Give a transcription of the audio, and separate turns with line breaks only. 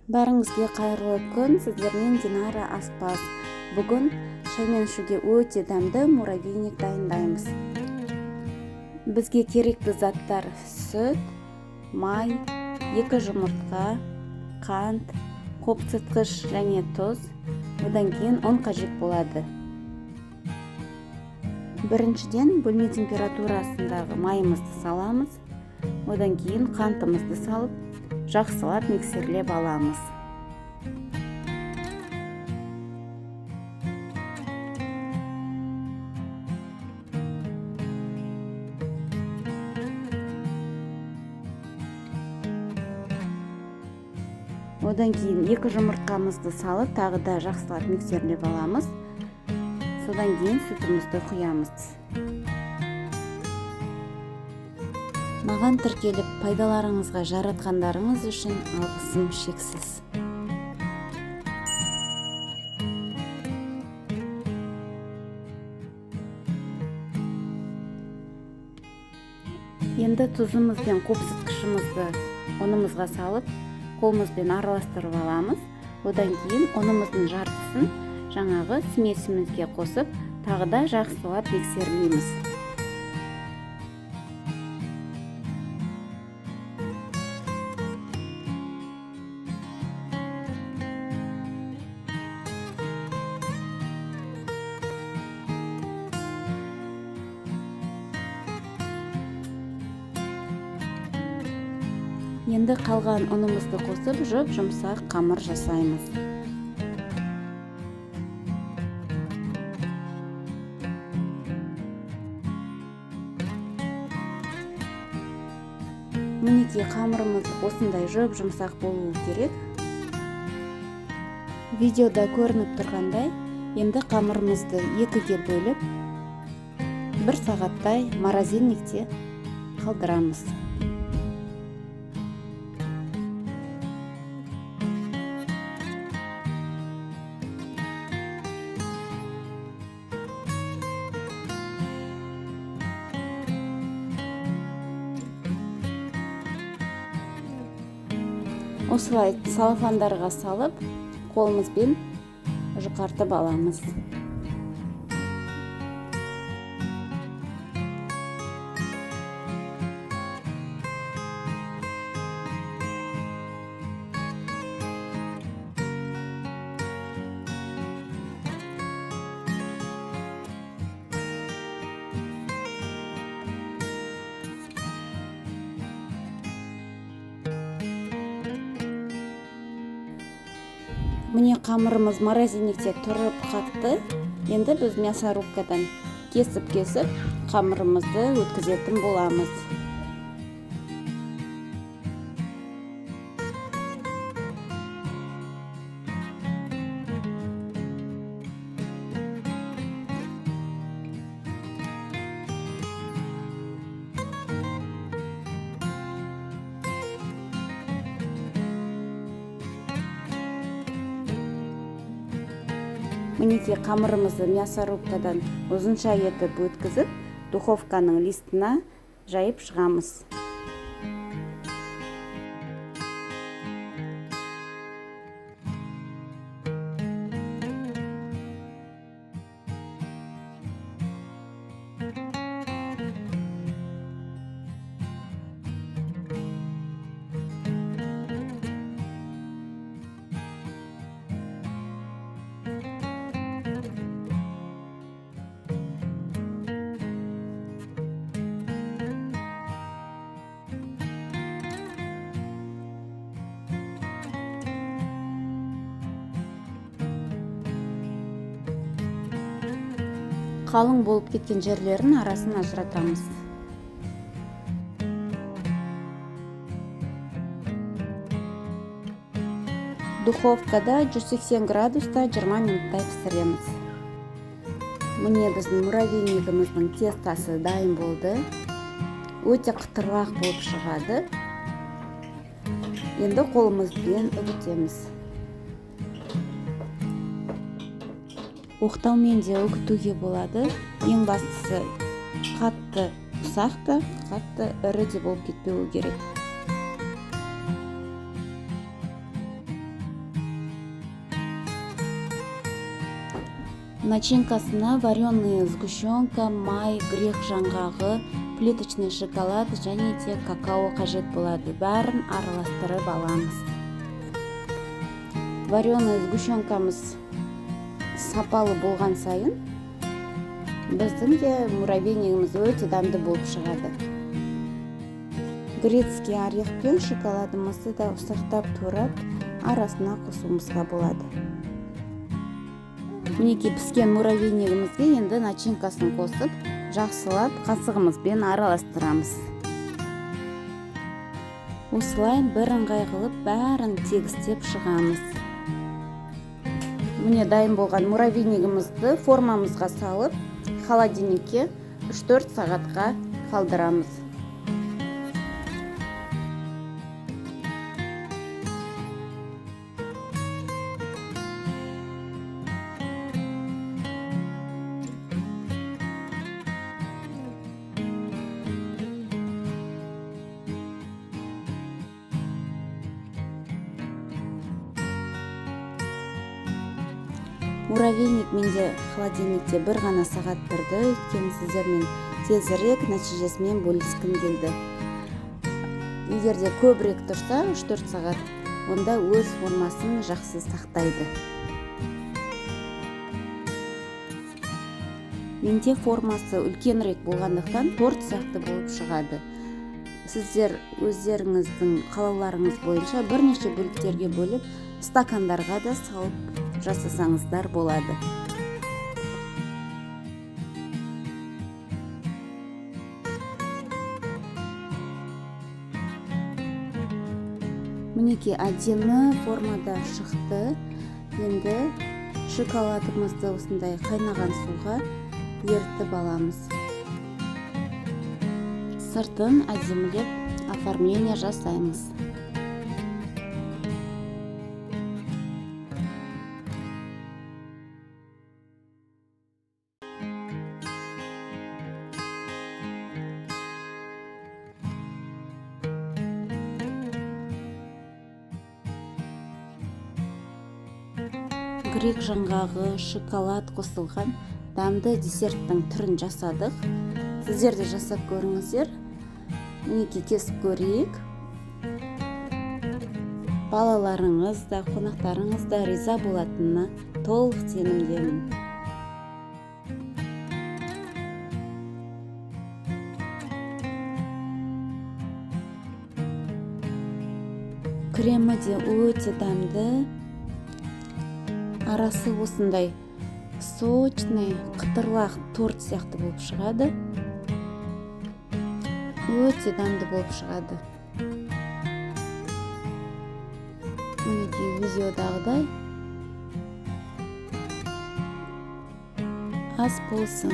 Бәріңізге қайырлы күн, сіздермен Динара Аспаз. Бүгін шаймен ішуге өте дәмді муравейник дайындаймыз. Бізге керекті заттар: сүт, май, 2 жұмыртқа, қант, қопсытқыш және тұз, одан кейін ұн қажет болады. Біріншіден бөлме температурасындағы майымызды саламыз, одан кейін қантымызды салып, жақсылап миксерлеп аламыз. Одан кейін 2 жұмыртқамызды салып, тағы да жақсылап миксерлеп аламыз. Содан кейін сүтімізді құямыз. Маған тіркеліп, пайдаларыңызға жаратқандарыңыз үшін алғысым шексіз. Енді тұзымыз бен қопсытқышымызды ұнымызға салып, қолымызбен араластырып аламыз. Одан кейін ұнымыздың жартысын жаңағы смесімізге қосып, тағы да жақсылап миксерлейміз. Енді қалған ұнымызды қосып, жұп-жұмсақ қамыр жасаймыз. Мінекей, қамырымыз осындай жұп-жұмсақ болуы керек. Видеода көрініп тұрғандай, енді қамырымызды екіге бөліп, 1 сағаттай морозильникте қалдырамыз. Осылай салафандарға салып, қолымызбен жұқартып аламыз. Міне, қамырымыз морозильникте тұрып қатты. Енді біз мясорубкадан кесіп-кесіп қамырымызды өткізетін боламыз. Мінекей, қамырымызды мясорубкадан ұзынша етіп өткізіп, духовканың листына жайып шығамыз. Қалың болып кеткен жерлерін арасын ажыратамыз. Духовкада 180 градуста 20 минуттай пісіреміз. Міне, біздің муравейнигіміздің тестасы дайын болды. Өте қытырлақ болып шығады. Енді қолымызбен үгітеміз. Оқтаумен де үгітуге болады. Ең бастысы қатты ұсақ та, қатты ірі де болып кетпеуі керек. Начинкасына вареный сгущенка, май, грек жаңғағы, плиточный шоколад және де какао қажет болады. Бәрін араластырып аламыз. Вареный сгущенкамыз сапалы болған сайын біздің де муравейнигіміз өте дәмді болып шығады. Грецкий орех пен шоколадымызды да ұсақтап турап арасына қосуымызға болады. Мінекей, піскен муравейнигімізге енді начинкасын қосып, жақсылап қасығымызбен араластырамыз. Осылай бірыңғай қылып бәрін тегістеп шығамыз. Міне, дайын болған муравейнигімізді формамызға салып, холодильникке 3-4 сағатқа қалдырамыз. Муравейник менде холодильникте бір ғана сағат тұрды, өйткені сіздермен тезірек нәтижесімен бөліскім келді. Егер де көбірек тұрса, 3-4 сағат, онда өз формасын жақсы сақтайды. Менде формасы үлкенірек болғандықтан торт сияқты болып шығады. Сіздер өздеріңіздің қалауларыңыз бойынша бірнеше бөліктерге бөліп, стакандарға да салып жасасаңыздар болады. Мінекей, әдемі формада шықты. Енді шоколадымызды осындай қайнаған суға ерітіп аламыз. Сыртын әдемілеп оформление жасаймыз. Грек жаңғағы, шоколад қосылған дәмді десерттің түрін жасадық. Сіздер де жасап көріңіздер. Мінекей, кесіп көрейік. Балаларыңыз да, қонақтарыңыз да риза болатынына толық сенімдемін. Кремі де өте дәмді. Арасы осындай сочный, қытырлақ торт сияқты болып шығады. Өте дәмді болып шығады. Мінекей, видеодағыдай. Ас болсын.